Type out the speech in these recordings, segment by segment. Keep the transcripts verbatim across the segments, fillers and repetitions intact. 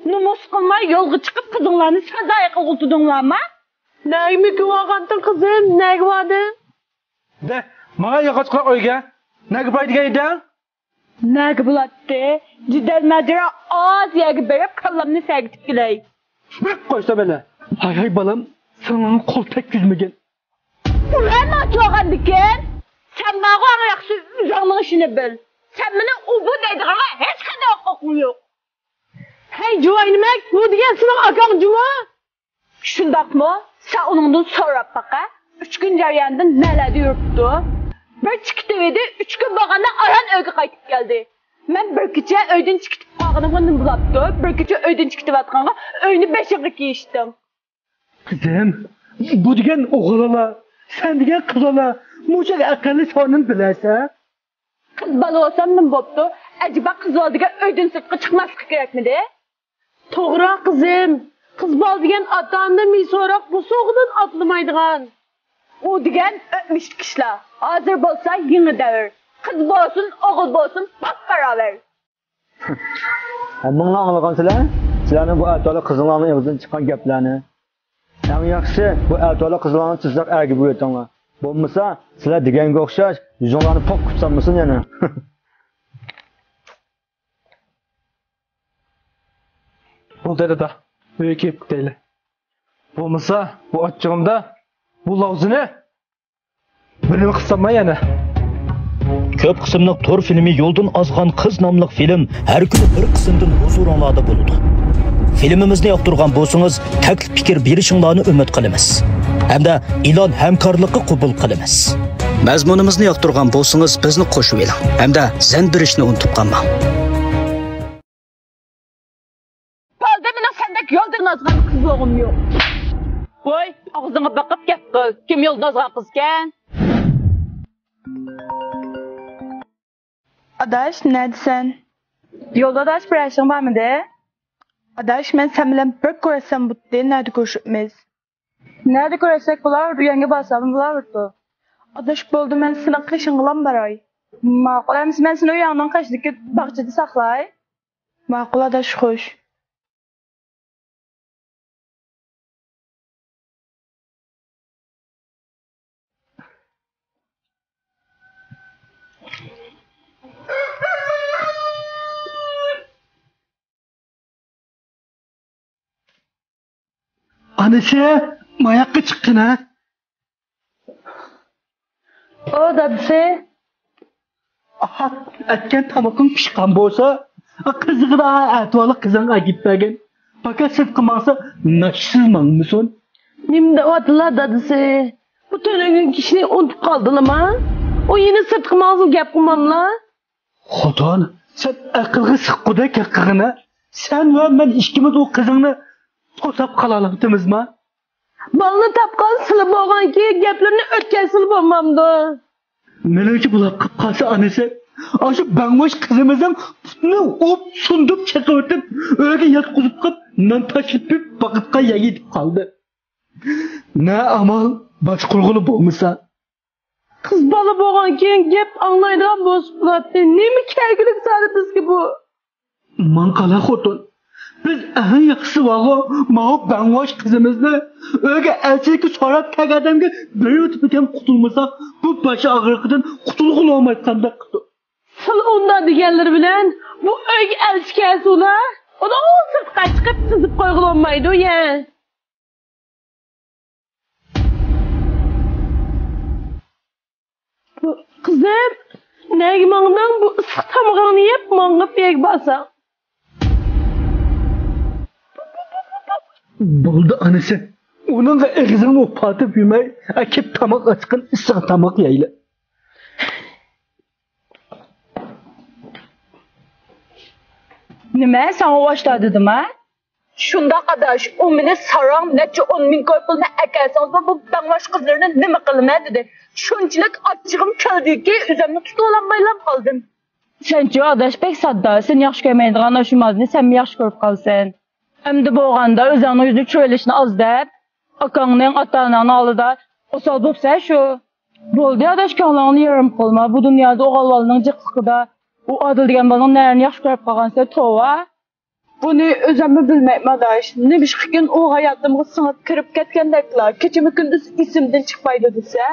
نومۇس قىلماي يولغا چىقىپ قىزىڭلارنى سازايى قىلغۇلتىدىڭلارما؟ نەگە مۆكۈۋالغانتىڭ قىزىم، نەگە باردىڭ؟ دە، ماڭا ياغاچ قىلار ئۆيگە. نەگە باراي دېگەن ئىدىڭ؟ نەگە بولاتتى؟ جېدەل ماجىرا ئاز يەرگە بېرىپ كاللامنى سەگىتىپ كېلەي. بىر قويسا مېنى. ھاي ھاي بالام، سىڭلىڭغا قول تەگكۈزمىگىن. ئۇلار ناچالغاندىكىن، سەن ماڭا ئەڭ ياخشى ئۆزۈڭنىڭ ئىشىنى بىل. سەن مېنى ئۇ بۇ دەيدىغانغا ھېچقانداق ھوقۇقۇڭ يوق. ھەي جۇۋاينىمەك، بۇ دېگەن سېنىڭ ئاكاڭ جۇمۇ؟ شۇنداقمۇ؟ سەن ئۇنىڭدىن سوراپ باقە. ئۈچ كۈن جەريانىدا نەلەردە يۈرۈپتۇ؟ بىر چىقىتىۋىدى، ئۈچ كۈن بولغاندا ئاران ئۆيگە قايتىپ كەلدى. مەن بىر كېچە ئۆيدىن چىقىتىپ قالغىنىمغا نېمە بولاپتۇ؟ بىر كېچە ئۆيدىن چىقىتىۋاتقانغا ئۆينى بېشىڭغا كىيىشتىڭ. قىزىم، بۇ دېگەن ئوغۇل بالا، سەن دېگەن قىز بالا، مۇشۇ ئەقەللىي سورۇننى بىلەرسەن. قىز بالا بولسام نېمە بوپتۇ؟ ئەجەبا قىز بالا دېگەن ئۆيدىن سىرتقا چىقماسلىقى كېرەكمىدى؟ توغرا قىزىم، قىز بالا دېگەن ئاتا-ئانىدىن مېھىر سوراپ بوسۇغىدىن ئاتلىمايدىغان. ئۇ دېگەن ئۆتمۈشتىكى ئىشلار، ھازىر بولسا يېڭى دەۋر. قىز بولسۇن، ئوغۇل بولسۇن، باپباراۋەر. ھەممىڭلار ئاڭلىغانسىلەر، سىلەرنىڭ بۇ ئەتىۋارلىق قىزىڭلارنىڭ ئېغىزىدىن چىققان گەپلەرنى. ئەڭ ياخشىسى، بۇ ئەتىۋارلىق قىزىڭلارنى تېزراق ئەرگە بېرىۋېتىڭلار. بولمىسا، سىلەر دېگەنگە ئوخشاش يۈزۈڭلارنى پوق قىلىپ سالمىسۇن يەنە. بولدى دادا، ئۆيگە كىرىپ كېتەيلى. بولمىسا، بۇ ئاچچىقىمدا بۇ لاۋزىنى بىر نېمە قىلسامما يەنە؟ كۆپ قىسىملىق تور فىلىمى يولدىن ئازغان قىز ناملىق فىلىم ھەر كۈنى بىر قىسىمدىن ھۇزۇرۇڭلاردا بولىدۇ. فىلىمىمىزنى ياقتۇرغان بولسىڭىز، تەكلىپ پىكىر بېرىشىڭلارنى ئۈمىد قىلىمىز. ھەمدە ئېلان ھەمكارلىقى قوبۇل قىلىمىز. مەزمۇنىمىزنى ياقتۇرغان بولسىڭىز، بىزنى قوشۇۋېلىڭ ھەمدە زەن بېرىشنى ئۇنتۇپ قالماڭ. بالدى، مېنىڭ سەندەك يولدىن ئازغان قىز بولغۇم يوق. ۋاي، ئاغزىڭغا بېقىپ گەپ قىل. كىم يولدىن ئازغان قىزكەن؟ ئاداش، نەدىسەن؟ يولدا ئاداش، بىر ئىشىڭ بارمىدى؟ ئاداش، مەن سەن بىلەن بىر كۆرۈشسەم بوپتى، نەدە كۆرۈشۈپمىز؟ نەدە كۆرۈشسەك بولار، ئۆيۈڭگە بارسام بولاۋېرىدۇ. ئاداش، بولدى، مەن سېنىڭ قېشىڭغىلا باراي. ماقۇل، ئەمىسە مەن سېنى ئۆيۈڭنىڭ قېشىدىكى باغچىدا ساقلاي. ماقۇل ئاداش، خوش. ئانىسى، ماياققا چىققىنا. ئۇ دادىسى. ئاھا، ئەتكەن تامىقىڭ پىشقان بولسا، قىزىغىدا ئەتىۋارلىق قىزىڭغا ئەگىپ بەرگىن. پاكا سىرتقا ماڭسا، ناشتىسىز ماڭمىسۇن. نېمە دەۋاتىلا دادىسى؟ بۇ تۈنۈگۈن كىشىنى ئۇنتۇپ قالدىلىما؟ ئۇ يەنە سىرتقا ماڭسا گەپ قىلماملا؟ خوتۇن، سەن ئەقىلگە سىققۇدەك گەپ قىلغىنە. سەن ۋە مەن ئىككىمىز ئۇ قىزىڭنى توساپ قالالامتىمىزما؟ بالىنى تاپقان سىلى بولغانكى، گەپلىرىنى ئۆتكەزسىلە بولمامدۇ؟ مېنىڭچە بۇلاپ قاپ قالسا ئانىسى، ئاشۇ بەڭۋاش قىزىمىزنىڭ پۇتىنى ئۇپ سۇندۇپ چېقىۋېتىپ، ئۆيگە ياتقۇزۇپ قاپ، نان تاشلىپ بېرىپ، باقىدىغان يەرگە يېتىپ قالدى. نە ئامال، باشقۇرغىلى بولمىسا. قىز بالا بولغانكىن گەپ ئاڭلايدىغان بولسا بولاتتى. نېمە كەلگۈلۈك زادى بىزگە بۇ؟ ماڭقالا خوتۇن، بىز ئەڭ ياخشىسى بارغۇ، ماۋۇ بەڭۋاش قىزىمىزنى ئۆيگە ئەلچىلىككە سوراپ كەلگەن ئادەمگە بېرىۋېتىپمىكەن قۇتۇلمىساق، بۇ باش ئاغرىقىدىن قۇتۇلغىلى بولمايدىغاندەك قىلىدۇ. سىلى ئۇنداق دېگەنلىرى بىلەن بۇ ئۆيگە ئەلچى كەلسۇلا، ئۇنى سىرتقا چىقىپ تىزىپ قويغىلى بولمايدۇ يە. قىزىم، نەگە ماڭدىڭ؟ بۇ ئىسسىق تامىقىڭنى يەپ ماڭغىپ يەگە بارساڭ. بولدى ئانىسى، ئۇنىڭغا ئېغىزىڭنى ئۇپارتىپ يۈرمەي، ئەكىپ تاماق ئاچقىن، ئىسسىق تاماق يەيلى. نېمە، ساڭا ئۇۋاشتا دېدىم ھە؟ شۇنداق ئاداش، ئۇ مېنى ساراڭ نەچچە ئون مىڭ كوي پۇلنى ئەكەلسىڭىزمۇ بۇ بەڭۋاش قىزلىرىنى نېمە قىلىمەن دېدى. شۇنچىلىك ئاچچىقىم كەلدىكى، ئۆزۈمنى تۇتۇۋالالمايلا قالدىم. سەنچۇ ئاداش بەك ساددا، سېنى ياخشى كۆرمەيدىغان ئاشۇ مازنى سەنمۇ ياخشى كۆرۈپ قالىسەن. ئەمدى بولغاندا ئۆزۈڭنىڭ يۈزىنى چۈشۈرۈۋېلىشنى ئاز دەپ، ئاكاڭنىڭ، ئاتا-ئاناڭنىڭ ئالدىدا ئوسال بوپسەن شۇ. بولدى ئاداش، كۆڭلۈڭنى يېرىم قىلما، بۇ دۇنيادا ئوغۇل بالىنىڭ جىقلىقىدا ئۇ ئادىل دېگەن بالىنىڭ نەرىنى ياخشى كۆرۈپ قالغانسەن، توۋا. بۇنى ئۆزۈممۇ بىلمەيمەن ئاداش. نېمىشقىكىن ئۇ ھاياتىمغا سىڭىپ كىرىپ كەتكەندەكلا، كېچىمۇ كۈندۈز ئېسىمدىن چىقمايدۇ دېسە.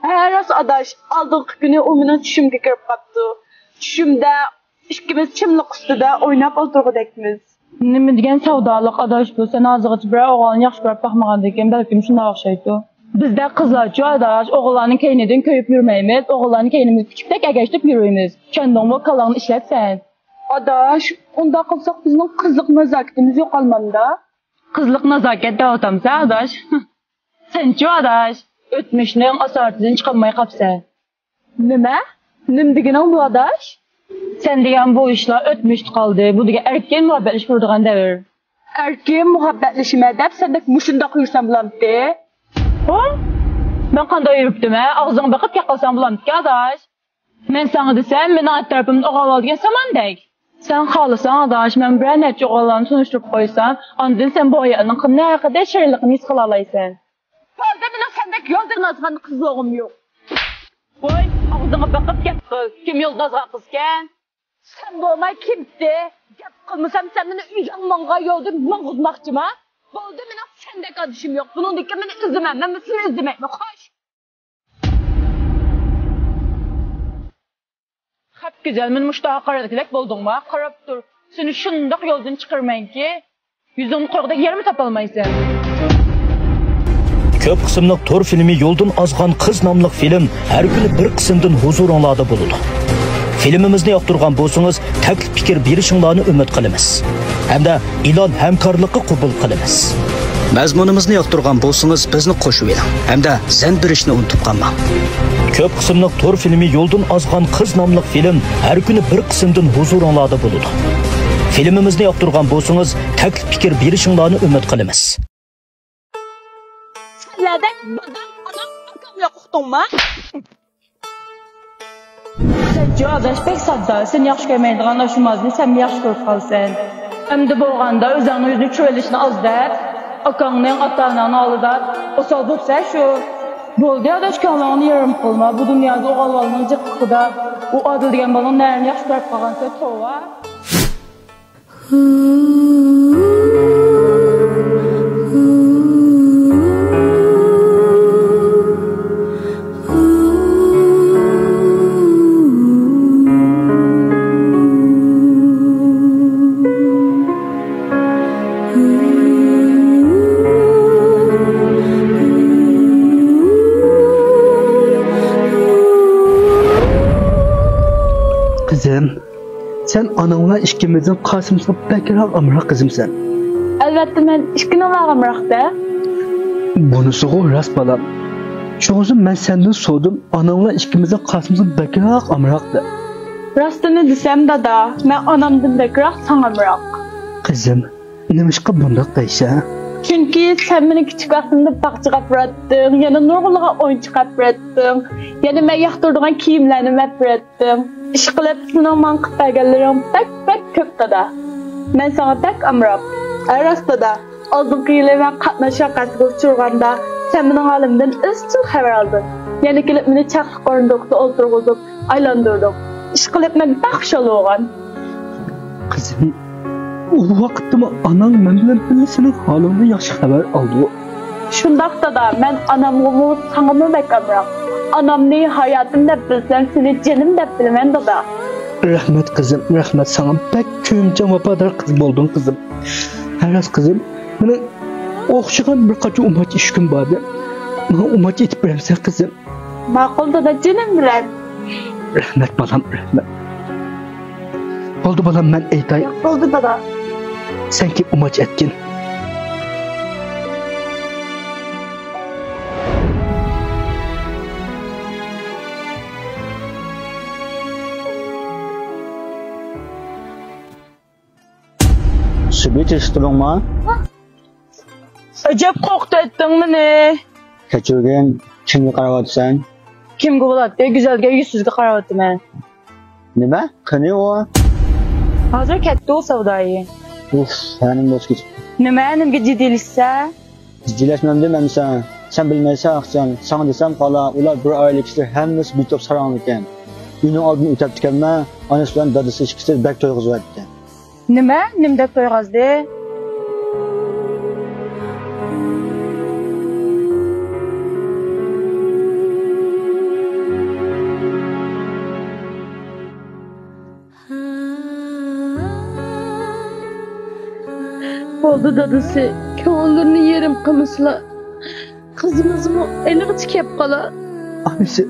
ھە راست ئاداش، ئالدىنقى كۈنى ئۇ مېنىڭ چۈشۈمگە كىرىپ قاپتۇ. چۈشۈمدە ئىككىمىز چىملىق ئۈستىدە ئويناپ ئولتۇرغۇدەكمىز. نېمە دېگەن سەۋدالىق ئاداش بۇ؟ سەن ھازىرغىچە بىرەر ئوغۇلنى ياخشى كۆرۈپ باقمىغاندىكىن، بەلكىم شۇنداق ئوخشايدۇ. بىزدەك قىزلارچۇ ئاداش، ئوغۇللارنىڭ كەينىدىن كۆيۈپ يۈرمەيمىز، ئوغۇللارنىڭ كەينىمىزگە كۈچۈكتەك ئەگەشتىپ يۈرىمىز. چۈشەندىڭمۇ؟ كاللاڭنى ئىشلەتسەن. ئاداش، ئۇنداق قىلساق بىزنىڭ قىزلىق نازاكىتىمىز يوقالمامدا؟ قىزلىق نازاكەت دەۋاتامسەن ئاداش؟ سەنچۇ ئاداش، ئۆتمۈشنىڭ ئاسارىتىدىن چىقالماي قاپسەن. نېمە؟ نېمە دېگىنىڭ بۇ ئاداش؟ سەن دېگەن بۇ ئىشلار ئۆتمۈشتە قالدى. بۇ دېگەن ئەركىن مۇھەببەتلىشىپ يۈرىدىغان دەۋر. ئەركىن مۇھەببەتلىشىمەن دەپ سەندەك مۇشۇنداق يۈرسەم بولامتى؟ ھو؟ مەن قانداق يۈرۈپتىمەن؟ ئاغزىڭغا بېقىپ گەپ قىلساڭ بولامتىكەن ئاداش. مەن ساڭا دېسەم، مېنىڭ ئەتراپىمدا ئوغۇل ئالىدىغان ساماندەك. سەن خالىساڭ ئاداش، مەن بىرەر نەچچە ئوغۇللارنى تونۇشتۇرۇپ قويسام، ئاندىن سەن بۇ ھاياتنىڭ نەقەدەر شېرىنلىقىنى ھېس قىلالايسەن. بالدى، مېنىڭ سەندەك يولدىن ئازغان قىزلىرىم يوق. ۋاي، ئاغزىڭغا بېقىپ گەپ قىل. كىم يولدىن ئازغان قىزكەن؟ سەن بولماي كىمتى؟ گەپ قىلمىسام، سەن مېنى ئۆزۈڭ ماڭغان يولدىن ماڭغۇزماقچىما؟ بولدى، مېنىڭ سەندەك ئادىشىم يوق. بۇنىڭدىن كېيىن مېنى ئىزدىمە، مەن سېنى ئىزدىمەيمەن، خوش. خەپ گۈزەل، مېنى مۇشتاق قارىدىكىدەك بولدۇڭما؟ قاراپ تۇر، سېنى شۇنداق يولدىن چىقىرىمەنكى، يۈزۈڭنى قويغۇدەك يەرمۇ تاپالمايسەن. كۆپ قىسىملىق تور فىلىمى يولدىن ئازغان قىز ناملىق فىلىم ھەر كۈنى بىر قىسىمدىن ھۇزۇرۇڭلاردا بولىدۇ. فىلىمىمىزنى ياقتۇرغان بولسىڭىز، تەكلىپ پىكىر بېرىشىڭلارنى ئۈمىد قىلىمىز. ھەمدە ئېلان ھەمكارلىقى قوبۇل قىلىمىز. مەزمۇنىمىزنى ياقتۇرغان بولسىڭىز، بىزنى قوشۇۋېلىڭ ھەمدە زەن بېرىشنى ئۇنتۇپ قالماڭ. كۆپ قىسىملىق تور فىلىمى يولدىن ئازغان قىز ناملىق فىلىم ھەر كۈنى بىر قىسىمدىن ھۇزۇرۇڭلاردا بولىدۇ. فىلىمىمىزنى ياقتۇرغان بولسىڭىز، تەكلىپ پىكىر بېرىشىڭلارنى ئۈمىد قىلىمىز. سەنلەردەك بادام ئانام ئاكام يوق، ئۇقتۇڭما؟ سەنچۇ ئاداش بەك ساددا، سېنى ياخشى كۆرمەيدىغان ئاشۇ مازنى سەنمۇ ياخشى كۆرۈپ قالىسەن. ئەمدى بولغاندا ئۆزۈڭنىڭ يۈزىنى چۈشۈرۈۋېلىشنى ئاز دەپ، ئاكاڭنىڭ، ئاتا-ئاناڭنىڭ ئالدىدا ئوسال بوپسەن شۇ. بولدى ئاداش، كۆڭلۈڭنى يېرىم قىلما، بۇ دۇنيادا ئوغۇل بالىنىڭ جىقلىقىدا ئۇ ئادىل دېگەن بالىنىڭ نەرىنى ياخشى كۆرۈپ قالغانسەن، توۋا. قىزىم، سەن ئاناڭ بىلەن ئىككىمىزدىن قاسىمىزغا بەكرەك ئامراق قىزىمسەن. ئەلۋەتتە، مەن ئىككىڭلارغا ئامراق-دە. بۇنىسىغۇ راست، بالام. شۇڭىسى مەن سەندىن سورىدىم، ئاناڭ بىلەن ئىككىمىزدىن قاسىمىزغا بەكرەك ئامراق دەپ. راستىنى دېسەم، دادا، مەن ئانامدىن بەكرەك ساڭا ئامراق. قىزىم، نېمىشقا بۇنداق دەيسەن؟ چۈنكى سەن مېنى كىچىك ۋاقتىمدا باغچىغا ئاپىراتتىڭ، يەنە نۇرغۇنلىغان ئويۇنچۇق ئاپىراتتىڭ، يەنە مەن ياقتۇرىدىغان كىيىملەرنىمۇ ئاپىراتتىڭ. ئىشقىلىپ، سېنىڭ ماڭا قىلىپ بەرگەنلىرىڭ بەك، بەك كۆپ، دادا. مەن ساڭا بەك ئامراق. ھە، راست، دادا. ئالدىنقى يىلى مەن قاتناش ۋەقەسىگە ئۇچرىغاندا، سەن مېنىڭ ھالىمدىن ئىزچىل خەۋەر ئالدىڭ. يەنە كېلىپ مېنى چاقلىق ئورۇندۇقتا ئولتۇرغۇزۇپ، ئايلاندۇردۇڭ. ئىشقىلىپ، مەن بەك خۇشال بولغان. قىزىم، ئۇ ۋاقىتتىمۇ ئاناڭ مەن بىلەن بىللە سېنىڭ ھالىڭدىن ياخشى خەۋەر ئالىدۇ. شۇنداق، دادا، مەن ئانامغىمۇ، ساڭىمۇ بەك ئامراق. ئانامنى ھاياتىم دەپ بىلسەم، سېنى جېنىم دەپ بىلىمەن، دادا. رەھمەت، قىزىم، رەھمەت ساڭا. بەك كۆيۈمچان، ۋاپادار قىز بولدۇڭ، قىزىم. ھە، راست، قىزىم. مېنىڭ ئوخشىغان بىر قانچە ئۇماچ ئىشىكىم باردى. ماڭا ئۇماچ ئېتىپ بېرەمسەن، قىزىم؟ ماقۇل، دادا، جېنىم بىلەن. رەھمەت، بالام، رەھمەت. بولدى، بالام، مەن ئېيتاي. بولدى، دادا. سەن كېيىن ئۇماچ ئەتكىن. سۈبھى تىرىشتۇردۇڭما؟ ئەجەب قورقۇتۇۋەتتىڭ مېنى. كەچۈرگىن، كىمگە قاراۋاتىسەن؟ كىمگە بولاتتى؟ گۈزەلگە، يۈزسىزگە قاراۋاتىمەن. نېمە؟ قېنى ئۇ؟ ھازىر كەتتى ئۇ سەۋدايى. ئۇف، ھەنىم دوست كېتىپ. نېمە؟ نېمىگە جىددىيلىشىسەن؟ جىددىيلەشمەمدىم ئەمىسە. سەن بىلمەيسەن ئاقجان، ساڭا دېسەم خالا، ئۇلار بىر ئائىلە كىشىلىرى ھەممىسى بىتوپ ساراڭلىكەن. ئۆينىڭ ئالدىدىن ئۆتەپتىكەنمەن، ئانىسى بىلەن دادىسى ئىككىسى بەك تويغۇزۇۋەتتى. نېمە؟ نېمە دەپ تويغازدى؟ بولدى دادىسى، كۆڭۈللىرىنى يېرىم قىلمىسىلا، قىزىمىزمۇ ئېلىغىچە كەپ قالا. ئانىسى،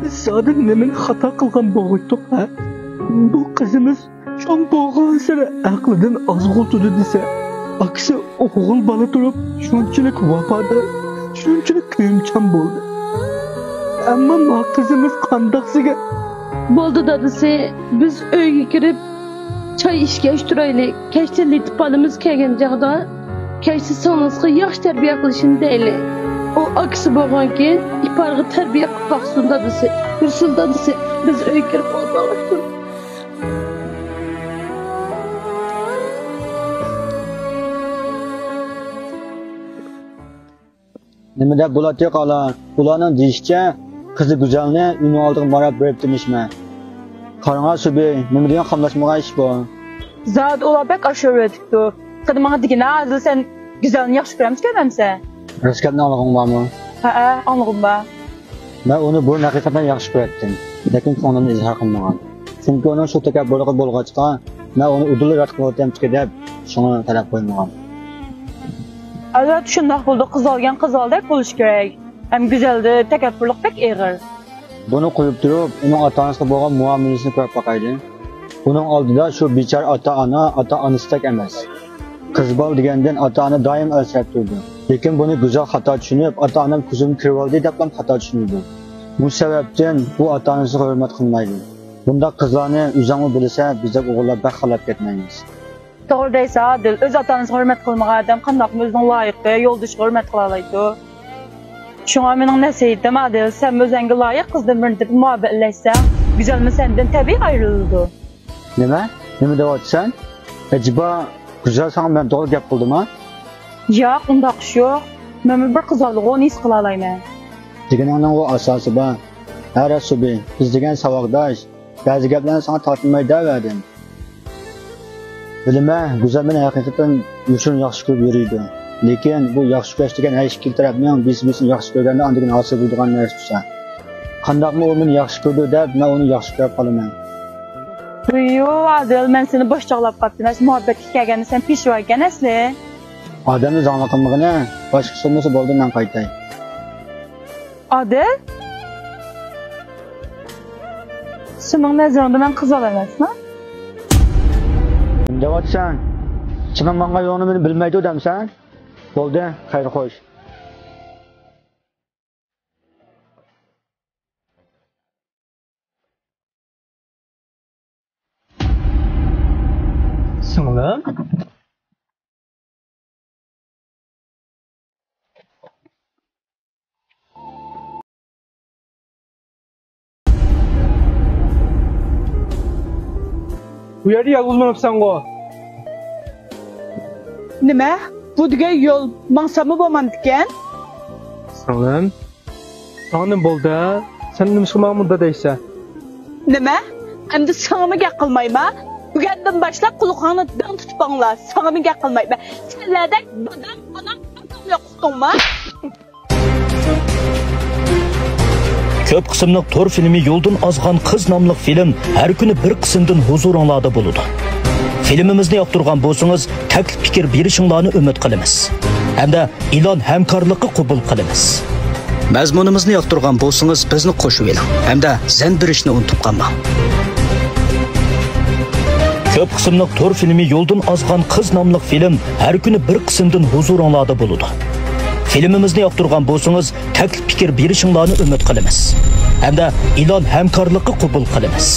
بىز زادى نېمىنى خاتا قىلغان بولغۇيتتۇق، ھە؟ بۇ قىزىمىز چوڭ بولغانسېرى ئەقلىدىن ئازغۇتىدۇ دېسە، ئاكىسى ئوغۇل بالا تۇرۇپ شۇنچىلىك ۋاپادار، شۇنچىلىك كۆيۈمچان بولدى. ئەمما ما قىزىمىز قانداقسىگە؟ بولدى دادىسى، بىز ئۆيگە كىرىپ چاي ئىچكەچ تۇرايلى. كەچتە لېتىپ بالىمىز كەلگەن چاغدا كەچتە سىڭلىسىغا ياخشى تەربىيە قىلىشىنى دەيلى. ئۇ ئاكىسى بولغانكىن ئىپارغا تەربىيە قىلىپ باقسۇن دادىسى. يۈرسىلە دادىسى، بىز ئۆيگە كىرىپ ئولتۇرايلى. نېمە دەپ بولاتتى قالا؟ ئۇلارنىڭ دېيىشىچە، قىزى گۈزەلنى ئۆينىڭ ئالدىغا ماراپ بېرىپتىمىشمەن. قاراڭا سۈبى، نېمە دېگەن قاملاشمىغان ئىش بۇ؟ زادى ئۇلار بەك ئاشۇرۇۋېتىپتۇ. قېنى ماڭا دېگىنە، ئادىل، سەن گۈزەلنى ياخشى كۆرەمسەن ئەمىسە؟ راست گەپنى ئاڭلىغۇڭ بارمۇ؟ ھەئە، ئاڭلىغۇم بار. مەن ئۇنى بۇرۇن ھەقىقەتەن ياخشى كۆرەتتىم، لېكىن كۆڭلۈمنى ئىزھار قىلمىغان. چۈنكى ئۇنىڭ شۇ تەكەببۇرلۇقى بولغاچقا، مەن ئۇنى ئۇدۇللا رەت قىلىۋاتامتىكى دەپ، شۇڭا تەلەپ قويمىغان. ئەلۋەتتە، شۇنداق بولىدۇ، قىزالغان قىزالدەك بولۇش كېرەك. ھەم گۈزەلدە تەكەببۇرلۇق بەك ئېغىر. بۇنى قويۇپ تۇرۇپ، ئۇنىڭ ئاتا-ئانىسىغا بولغان مۇئامىلىسىنى كۆرۈپ باقايلى. ئۇنىڭ ئالدىدا شۇ بىچارە ئاتا-ئانا، ئاتا-ئانىسىدەك ئەمەس. قىز بالا دېگەندىن ئاتا-ئانا دائىم ئەنسىرەپ تۇرىدۇ. لېكىن بۇنى گۈزەل خاتا چۈشىنىپ، ئاتا-ئانام كۆزۈمگە كىرىۋالدى دەپلا خاتا چۈشىنىدۇ. بۇ سەۋەبتىن ئۇ ئاتا-ئانىسىغا ھۆرمەت قىلمايدۇ. بۇنداق قىزلارنى ئۆزۈڭمۇ بىلىسەن، بىزدەك ئوغۇللار بەك خالاپ كەتمەيمىز. توغرا دەيسەن ئادىل، ئۆز ئاتا-ئانىسىغا ھۆرمەت قىلمىغان ئادەم قانداقمۇ ئۆزىنىڭ لايىقى يولدىشىغا ھۆرمەت قىلالايدۇ؟ شۇڭا مېنىڭ نەسىھىتىم ئادىل، سەنمۇ ئۆزۈڭگە لايىق قىز بىلەن بىر تېپىپ مۇھەببەتلەشسەڭ، گۈزەلمۇ سەندىن تەبىئىي ئايرىلىدۇ. نېمە؟ نېمە دەۋاتىسەن؟ ئەجەبا، گۈزەل ساڭا مەن توغرا گەپ قىلدىما؟ ياق، ئۇنداق ئىش يوق. مەنمۇ بىر قىزاللىغۇ ئۇنى ھېس قىلالايمەن. دېگىنىڭنىڭغۇ ئاساسى بار. ھە راست سۈبى، بىز دېگەن ساۋاقداش. بەزى گەپلەرنى ساڭا تارتىنماي دەۋەردىم. بىلىمەن، گۈزەل مېنى ھەقىقەتەن يوشۇرۇن ياخشى كۆرۈپ يۈرىدۇ. لېكىن بۇ ياخشى كۆرۈش دېگەن ھەر ئىككىلا تەرەپنىڭ بىرسى بىرسىنى ياخشى كۆرگەندە ئاندىن كېيىن ھاسىل بولىدىغان نەرسە تۇرسا. قانداقمۇ ئۇ مېنى ياخشى كۆرىدۇ دەپ، مەن ئۇنى ياخشى كۆرۈپ قالىمەن. يو، ئادىل، مەن سېنى بوش چاغلاپ قاپتىمەن. مۇھەببەتكە كەلگەندە سەن پېشۋا ئىكەن ئەسلى. ئادەمنى زاڭلىق قىلمىغىنە، باشقا ئىش بولمىسا بولدى، مەن قايتاي. ئادىل؟ سېنىڭ نەزىرىڭدە مەن قىزال ئەمەسمەن؟ نېمە دەۋاتىسەن؟ سېنىڭ ماڭغان يولۇڭنى مېنى بىلمەيدۇ دەمسەن؟ بولدى، خەير خوش. سىڭلىم. بۇ يەردە يالغۇز مېڭىپسەنغۇ؟ نېمە؟ بۇ دېگەن يول ماڭساممۇ بولمامدىكەن؟ سىڭلىم، ساڭا نېمە بولدى؟ سەن نېمىشقا ماڭا مۇنداق دەيسەن؟ نېمە؟ ئەمدى ساڭىمۇ گەپ قىلمايما؟ بۈگۈندىن باشلاپ قۇلىقىڭنى دىڭ تۇتۇپ ئاڭلا، ساڭىمۇ گەپ قىلمايمەن. سەنلەردەك دادام، ئانام، ئاكام يوق، ئۇقتۇڭما؟ كۆپ قىسىملىق تور فىلىمى يولدىن ئازغان قىز ناملىق فىلىم ھەر كۈنى بىر قىسىمدىن ھۇزۇرۇڭلاردا بولىدۇ. فىلىمىمىزنى ياقتۇرغان بولسىڭىز، تەكلىپ پىكىر بېرىشىڭلارنى ئۈمىد قىلىمىز. ھەمدە ئېلان ھەمكارلىقى قوبۇل قىلىمىز. مەزمۇنىمىزنى ياقتۇرغان بولسىڭىز، بىزنى قوشۇۋېلىڭ ھەمدە زەن بېرىشنى ئۇنتۇپ قالماڭ. كۆپ قىسىملىق تور فىلىمى يولدىن ئازغان قىز ناملىق فىلىم ھەر كۈنى بىر قىسىمدىن ھۇزۇرۇڭلاردا بولىدۇ. فىلىمىمىزنى ياقتۇرغان بولسىڭىز، تەكلىپ پىكىر بېرىشىڭلارنى ئۈمىد قىلىمىز. ھەمدە ئېلان ھەمكارلىقى قوبۇل قىلىمىز.